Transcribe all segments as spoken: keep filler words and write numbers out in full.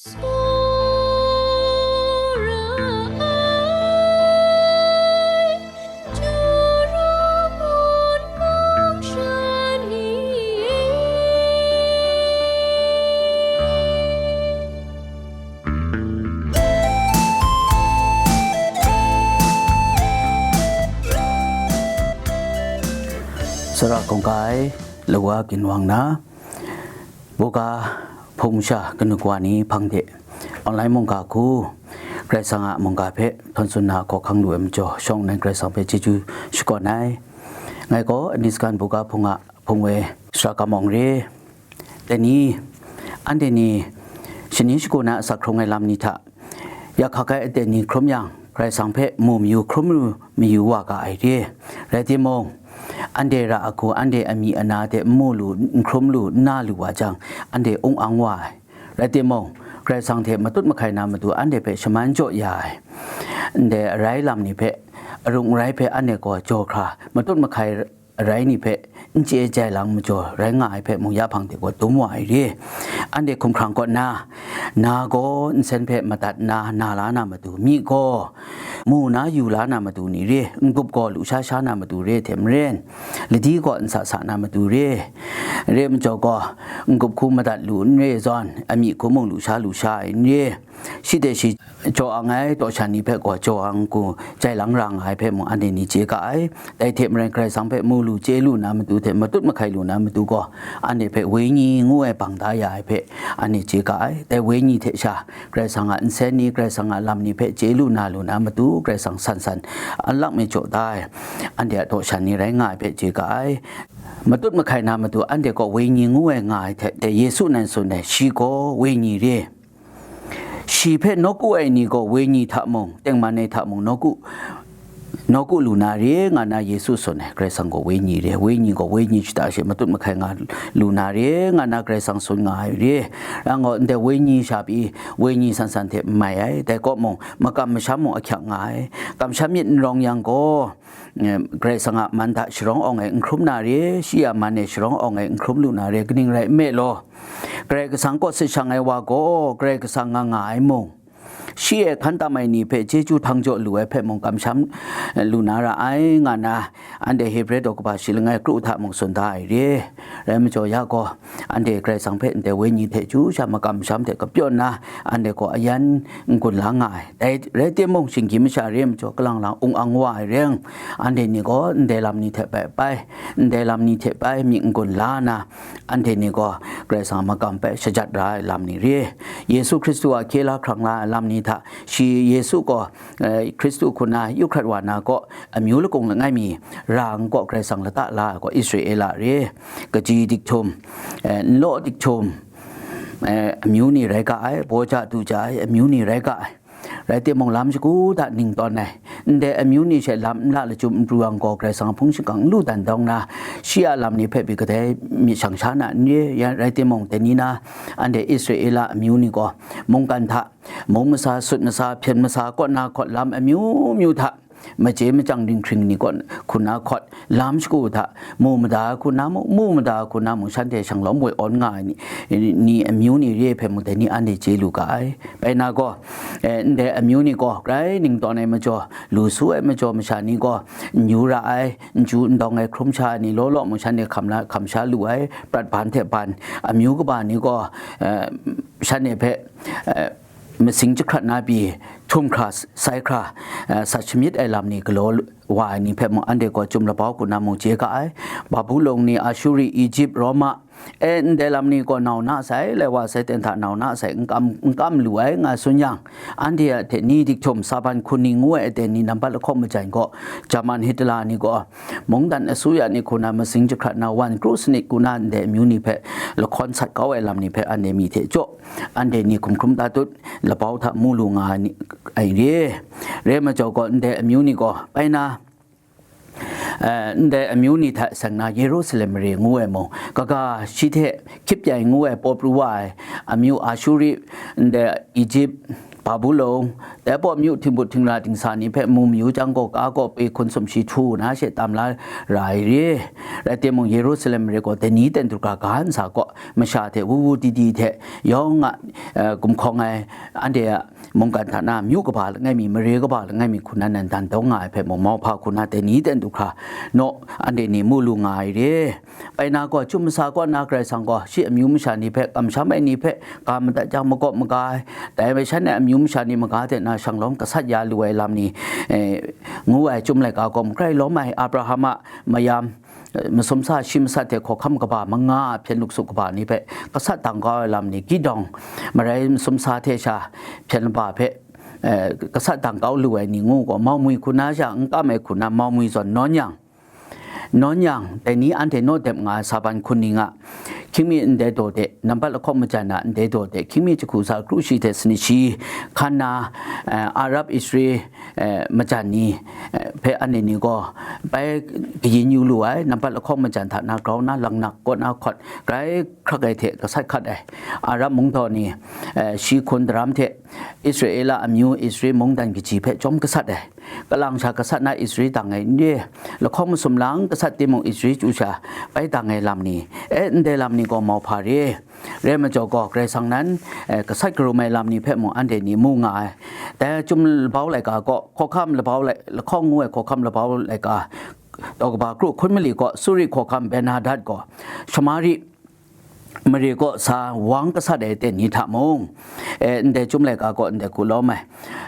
Tsawra ai, Jura ngun mung sha ni e. Tsawra hkungga ai, lawa ginwang na, buga hpung sha kanu kawa ni hpang de, online mungga hku, Karai Kasang a mungga hpe htawn tsun na hkawhkang lu ai majaw, shawng nnan Karai Kasang hpe chyeju shakawn ai. Ngai gaw Anisakan buga hpung a hpung e sara kamawng re. Dai ni, anhte ni shani shagu na asak hkrung ai lam ni hta, ya hkak ai aten ni hkrum yang, Karai Kasang hpe mu mayu hkrum lu mayu wa ga ai re. Rai timung, anhte ra ahku, anhte amyi ana hte n mu lu, n hkrum lu, n na lu wa jang, anhte ung ang wa ai. Rai timung, Karai Kasang hte matut mahkai na matu anhte hpe shaman jaw ya ai. Ndai arai lam ni hpe, arung arai hpe anhte gaw jaw hkra, matut mahkai arai ni hpe n chye jai lang majaw rai nga ai hpe mung ya hpang de gaw dum wa ai re. Anhte hkumhkrang kaw nna, na gaw nsen hpe madat nna na la na matu, myi gaw mu na yu la na matu ni re, n-gup gaw lusha sha na matu re hte maren, ladi gaw nsa sa na matu re, re majaw gaw, n-gup hku madat lu n re zawn, amyi hku mung lusha lusha ai n re. Shi de shi jaw ang ai, taw shan ni hpe gaw jaw ang hku jai lang ra nga ai hpe mung anhte ni chye ga ai. Dai hte maren Karai Kasang hpe mu lu chye lu na matu hte matut mahkai lu na matu gaw, anhte hpe wenyi ngu ai bang da ya ai hpe anhte chye ga ai. Dai wenyi hte sha, Karai Kasang a nsen ni, Karai Kasang a lam ni hpe chye lu na lu na matu, Karai Kasang san san an lak me jaw da ai, anhte a taw shan ni rai nga ai hpe chye ga ai. Matut mahkai na matu anhte gaw wenyi ngu ai nga ai hte, dai Yesu nan tsun ai, shi gaw wenyi re. Shi hpe nawku ai ni gaw wenyi hta mung, tengman ai hta mung, nawku, nawku lu na re nga na Yesu tsun ai, Karai Kasang gaw wenyi re, wenyi gaw wenyi shada she matut mahkai nga lu na re nga na Karai Kasang tsun nga ai re. Yang gaw, ndai wenyi sha pyi, wenyi san san hte n mai ai, dai kaw mung, makam masham mung ahkyak nga ai, kamsham myit n rawng yang gaw, eh, Karai Kasang a man hta sharawng awng e n hkrum na re, shi a man e sharawng awng e n hkrum lu na re, kaning rai nme law, Karai Kasang kaw sit shang ai wa gaw Karai Kasang nga nga ai mung, shi e hkan tam ai ni hpe chyeju htang jaw lu ai hpe mung kamsham lu na ra ai, nga na anhte Hebre daw kaba shi langai kru hta mung tsun da ai re. Rai majaw ya gaw, anhte Karai Kasang hpe ndai wenyi hte chyu sha makam masham hte kapyaw nna, anhte gaw ayan n-gun la nga ai. Dai rai timung, shinggyim masha re majaw, kalang lang ung ang wa ai reng, anhte ni gaw ndai lam ni hte bai bai, ndai lam ni hte bai myi n-gun la nna, anhte ni gaw Karai Kasang a makam hpe shajat ra ai lam ni re. Yesu Hkristu a hkye la hkrang la ai lam ni hta, shi Yesu gaw, eh, Hkristu hku na yu hkrat wa na gaw, amyu lakung langai mi ra ai kaw Karai Kasang lata la ai gaw Israela re, kaji dik htum, eh, nlaw dik htum, eh, amyu ni rai ga ai, baw ja du ja ai amyu ni rai ga ai. Rai timung, lam shagu hta ning tawn ai, ndai amyu ni she lam n la lachyum n pru yang gaw, Karai Kasang a hpung shingkang n lu dan dawng na, shi a lam ni hpe pyi kadai myit shang sha na n re? Ya, rai timung, dai ni na, anhte Israela amyu ni gaw, mungkan hta, mung masa, sut masa, hpyen masa, kaw na hkawt lam amyu myu hta, machye machyang dinghpring ni kaw hku na hkawt, lam shagu hta, mu mada hku na mung, mu mada hku na mung, shanhte shanglawm woi awn nga ai ni, ni amyu ni re ai hpe mung, dai ni anhte chye lu ga ai. Bai na gaw, eh, ndai amyu ni gaw grai ningtawn ai majaw, lu su ai majaw, masha ni gaw n yu ra ai, n chyu n dawng ai hkrum sha ai ni law law mung, shanhte hkam la, hkam sha lu ai, prat ban hte ban, amyu kaba ni gaw, eh, shanhte hpe, eh, masing jahkrat na pyi, htum hkra, sai hkra, eh, sat shamyit ai lam ni galaw wa ai ni hpe mung, anhte gaw chyum labau hku na mung chye ga ai. Babulon ni, Ashuri, Ejipt, Roma, e, ndai lam ni gaw nau na sai, lai wa sai ten hta nau na sai, n kam, n kam lu ai, nga tsun yang, anhte a hte ni dik htum, Saban hkun ni ngu ai aten ni nambat lahkawng majan gaw, Jaman, Hitler ni gaw, mungdan asuya ni hku na masing jahkrat na, wan kru sanit hku na ndai amyu ni hpe lahkawn sat kau ai lam ni hpe anhte myi hte jaw, anhte ni hkum hkrum tatut, labau hta mu lu nga ai ni, ai re. Re majaw gaw, ndai amyu ni gaw, bai na, eh, ndai amyu ni hta seng na Yerusalem mare ngu ai mung, kaga shi hte hkyip yai ngu ai, paw pru wa ai amyu, Ashuri, ndai Ejipt, Babulon, dai baw myu htingbu htingra dingsa ni hpe mu mayu jang gaw, ka gaw pe hkun sumshi htu na she tam la ra ai re. Rai timung, Yerusalem mare gaw dai ni ten du hkra ga nsa gaw, masha hte wu wu di di hte yawng a, eh, gumhkawng ai, anhte a mungkan hta na myu kaba langai mi, mare kaba langai mi hku na nan dan dawng nga ai hpe mung, mauhpa hku na dai ni ten du hkra naw anhte ni mu lu nga ai re. Bai na gaw, chyum masa kaw na Karai Kasang gaw, shi amyu masha ni hpe, kamsham ai ni hpe, ga madat jang magaw maga ai, dai bai shan ai amyu masha ni maga de na shanglawm gasat ya lu ai lam ni, eh, ngu ai chyum laika gaw, makrai lawm ai Abraham a mayam, eh, masum sa shi masat hte hkawhkam kaba manga a hpyen luksup kaba ni hpe gasat dang kau ai lam ni, Gidon, marai masum sa hte sha hpyen laba hpe, eh, gasat dang kau lu ai ni ngu gaw, mau mwi hku na sha n kam ai hku na mau mwi zawn nawn yang, nawn yang, dai ni anhte naw dep nga ai sa ban hkun ning a hkying mi ndai daw de, nambat lahkawng majan a ndai daw de, hkying mi jahku sa kru shi hte sanit shi hkan na, eh, Arab Isri, eh, majan ni, eh, hpe anhte ni gaw bai kayin yu lu ai, nambat lahkawng majan hta na grau na, langnak kaw na hkawt, grai hkrak ai hte gasat hkat ai, Arab mungdaw ni, eh, shi hkun daram hte Israela amyu Isri mungdan kaji hpe chyawm gasat ai. Kalang sha gasat na Isri dang ai n re, lahkawng masum lang gasat timung Isri chyu sha bai dang ai lam ni, e, ndai lam ni gaw mauhpa re. Re majaw gaw, Karai Kasang nan, e, gasat karum ai lam ni hpe mung anhte ni mu nga ai. Dai chyum labau laika gaw, hkawhkam labau lai-, lahkawng ngu ai hkawhkam labau laika, daw kaba kru hkun mali gaw, Suri hkawhkam Ben-Hadad gaw, Shamari mare kaw sa wang gasat ai aten ni hta mung, e, ndai chyum laika gaw ndai hku lawm ai,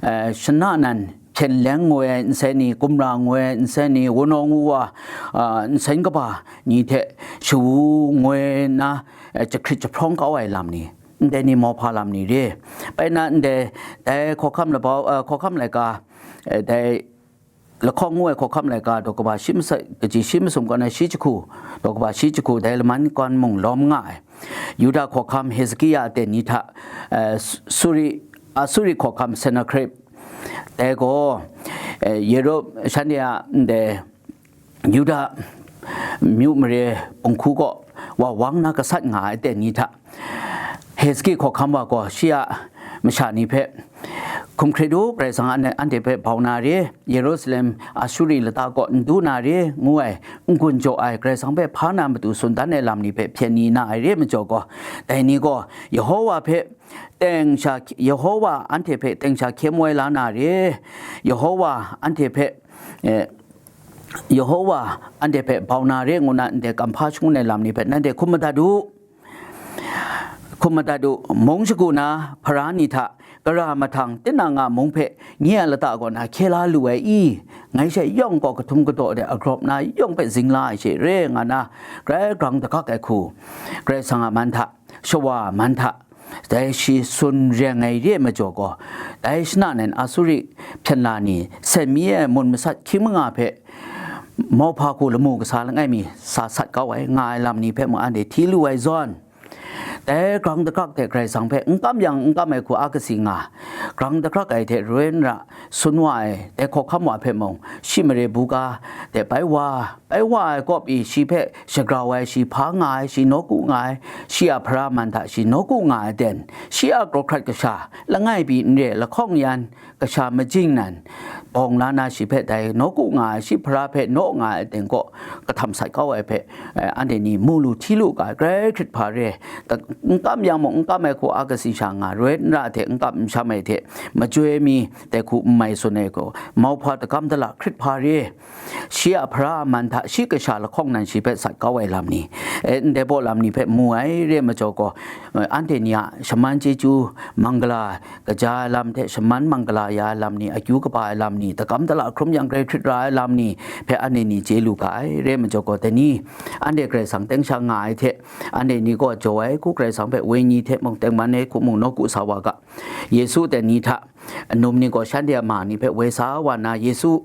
e, shana nan hpyen leng ngoi ai nsen ni, gumra ngoi ai nsen ni, wunawng wuwa, a, nsen kaba ni hte shawu ngoi na, e, jahkrit jahprawng kau ai lam ni, ndai ni mauhpa lam ni re. Bai na ndai, dai hkawhkam labau, a, hkawhkam laika, e, dai lahkawng ngu ai hkawhkam laika daw kaba shi masat kaji shi masum kaw na shi jahku, daw kaba shi jahku dai laman kan mung lawm nga ai. Yuda hkawhkam Hezekia aten ni hta, eh, Suri, Asuri hkawhkam Sennakerib, dai gaw, eh, Yero-, shanhte a ndai Yuda myu mare punghku kaw wa wang na gasat nga ai aten ni hta, Hezki hkawhkam wa gaw shi a masha ni hpe, "Hkum hkrit u, Karai Kasang an-, anhte hpe bau na re, Yerusalem Asuri lata kaw n du na re," ngu ai n-gun jaw ai, Karai Kasang hpe hpa na matu tsun dan ai lam ni hpe hpyen ni na ai re majaw gaw, dai ni gaw Yehowa hpe teng sha, Yehowa anhte hpe teng sha hkye moi la na re, Yehowa anhte hpe, eh, Yehowa anhte hpe bau na re ngu na ndai kamhpa shangun ai lam ni hpe nanhte hkum madat u. Hkum madat u, mung shagu na hpara ni hta, kara mahtang, tinang a mung hpe nye a lata kaw na hkye la lu ai i? Ngai she yawng gaw kahtum kadaw de agrawp na yawng hpe zing la ai she re nga na, grai grang dagak ai hku, Karai Kasang a man hta, shawa a man hta, dai shi tsun reng ai re ai majaw gaw, dai shana nan Asuri hpyen la ni seng mi ai mun masat hkying manga hpe mauhpa hku lamu kasa langai mi sa sat kau ai, nga ai lam ni hpe mung anhte hti lu ai zawn, dai grang dagak hte Karai Kasang hpe n kam yang n kam ai hku a kasi nga, grang dagak ai hte roi n ra, sun wa ai, dai hkawhkam wa hpe mung, shi mare buga de bai wa, bai wa ai kaw pyi shi hpe shagrau ai, shi hpa nga ai, shi nawku nga ai, shi a hpara man hta shi nawku nga ai ten, shi a krawhkrat kasha, langai pyi n re, lahkawng yan, kasha majing nan, bawng la na shi hpe dai nawku nga ai, shi hpara hpe naw nga ai ten kaw kahtam sat kau ai hpe, eh, anhte ni mu lu hti lu ga ai, grai hkrit hpa re, n kam yang mung, n kam ai hku a kasi sha nga, roi n ra hte n kam n sham ai hte, majoi mi dai hku n mai tsun ai gaw, mauhpa dagam dala hkrit hpa re, shi a hpara a man hta shi kasha lahkawng nan shi hpe sat kau ai lam ni, e, ndai baw lam ni hpe mu ai re ai majaw gaw, e, anhte ni a shaman chyeju mangala kaja ai lam hte shaman mangala ya ai lam ni, akyu kaba ai lam ni, dagam dala hkrum yang grai hkrit ra ai lam ni hpe anhte ni chye lu ga ai re ai majaw gaw, dai ni anhte Karai Kasang teng sha nga ai hte, anhte ni gaw jaw ai hku Karai Kasang hpe wenyi hte mung tengman ai hku mung nawku sa wa ga, Yesu dai ni hta, num ni gaw shanhte a ma ni hpe woi sa wa na, Yesu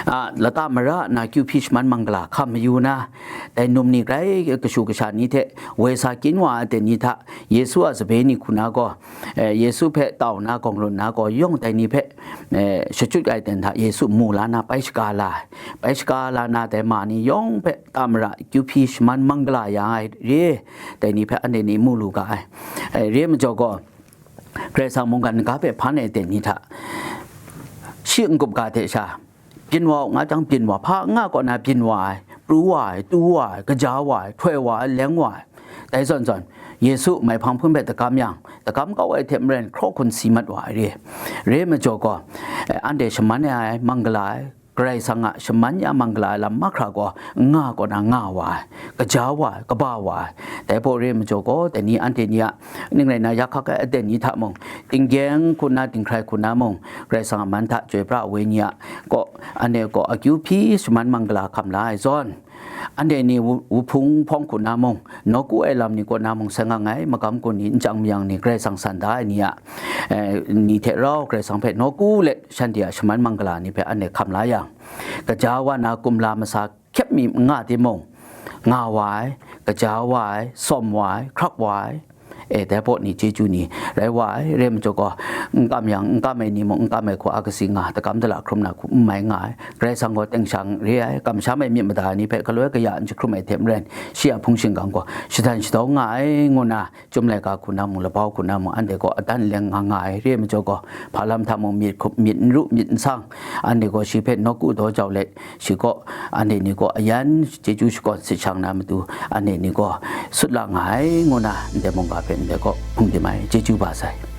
a lata mara na kyu hpyi shaman mangala hkam mayu na, dai num ni grai kashu kasha ni hte woi sa kyin wa ai ten ni hta, Yesu a sape ni hku na gaw, eh, Yesu hpe tau na gawng run na gaw yawng dai ni hpe, eh, shachyut ai ten hta Yesu mu la na bai shaga la ai. Bai shaga la na dai ma ni yawng hpe lata mara kyu hpyi shaman mangala ya ai re, dai ni hpe anhte ni mu lu ga ai. Eh, re ai majaw gaw, Karai Kasang mungkan ga hpe hpan ai aten ni hta, shi n-gup ga hte sha, byin wa u nga jang byin wa, hpa n nga kaw na byin wa ai, pru wa ai, tu wa ai, kaja wa ai, htoi wa ai, leng wa ai. Dai zawn zawn, Yesu maihpang hpun hpe dagam yang, dagam kau ai hte maren hkraw hkun si mat wa ai re. Re ai majaw gaw, eh, anhte shaman ai, manggala ai, Karai Kasang a shaman ya manggala ai lam mahkra gaw n nga kaw na nga wa ai, kaja wa ai, kaba wa ai. Dai hpaw re ai majaw gaw, dai ni anhte ni a ning rai na, ya hkak ai aten ni hta mung, tinggyeng hku nna, dinghkrai hku nna mung, Karai Kasang a man hta Chyoi pra ai Wenyi a kaw, anhte gaw akyu hpyi shaman manggala hkam la ai zawn, anhte ni wu-, wuhpung hpawng hku nna mung, nawku ai lam ni kaw na mung sai nga ai, magam gun ni, nchyang mayang ni, Karai Kasang san da ai ni a, eh, ni hte rau Karai Kasang hpe nawku let shanhte a shaman manggala ni hpe anhte hkam la yang, kaja wa na kumla masa hkyep mi n nga timung, nga wa ai, kaja wa ai, sawm wa ai, hkrak wa ai, e, dai hpaw ni chyeju ni rai wa ai, re ai majaw gaw, n kam yang, n kam ai ni mung, n kam ai hku a kasi nga, dagam dala hkrum na hku n mai nga ai, Karai Kasang gaw teng shang re ai, kamsham ai myit mada ai ni hpe galoi kaya n jahkrum ai hte maren, shi a hpung shingkang gaw shatan shadau nga ai, ngu na, Chyum laika hku na mung, labau hku na mung, anhte gaw adan leng nga nga ai, re ai majaw gaw, hpa lam hta mung myit hkup, myit n ru, myit n sang, anhte gaw shi hpe nawku daw jau let, shi gaw, anhte ni gaw ayan chyeju shakawn sit shang na matu, anhte ni gaw sut la nga ai, ngu na, ndai mungga hpe ndai gaw hpung dim ai, chyeju ba sai.